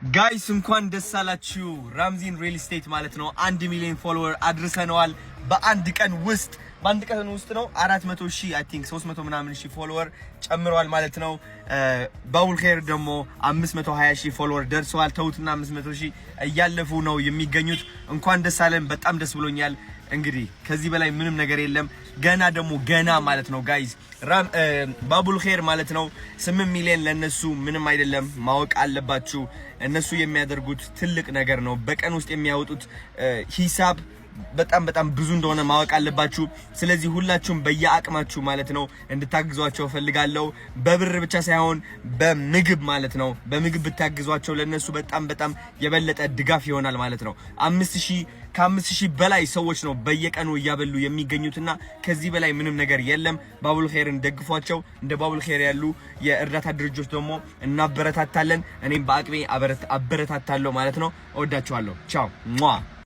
Guys፣ እንኳን ደስ አላችሁ። ራምዚን real estate ማለት ነው 1 ሚሊዮን follower አድርሰነዋል በአንድ ቀን ውስጥ። በአንድ ቀን ውስጥ ነው 400 ሺህ፣ I think 300 ምናምን ሺህ follower ጨምረዋል ማለት ነው። ባቡል ኸይር ደግሞ 520 ሺህ follower ደርሰዋል። ተውትና 500 ሺህ እያለፉ ነው የሚገኙት። እንኳን ደስ አለን። በጣም ደስ ብሎኛል። እንግዲህ ከዚህ በላይ ምንም ነገር የለም። ገና ደግሞ ገና ማለት ነው guys፣ ባቡል ኸይር ማለት ነው 8 ሚሊዮን ለነሱ ምንም አይደለም። ማወቅ አለባችሁ። እነሱ የሚያደርጉት ትልቅ ነገር ነው። በቀን ውስጥ የሚያወጡት ሂሳብ በጣም በጣም ብዙ እንደሆነ ማወቅ አለባችሁ። ስለዚህ ሁላችሁም በየአቅማችሁ ማለት ነው እንድታግዟቸው እፈልጋለሁ። በብር ብቻ ሳይሆን በምግብ ማለት ነው። በምግብ ብታግዟቸው ለነሱ በጣም በጣም የበለጠ ድጋፍ ይሆናል ማለት ነው። 5000፣ ከ5000 በላይ ሰዎች ነው በየቀኑ እያበሉ የሚገኙትና ከዚህ በላይ ምንም ነገር የለም። ባቡል ኸይርን ደግፏቸው። እንደ ባቡል ኸይር ያሉ የእርዳታ ድርጅቶች ደግሞ እናበረታታለን። እኔም በአቅሜ አበረታታለሁ ማለት ነው። እወዳችኋለሁ። ቻው ሟ።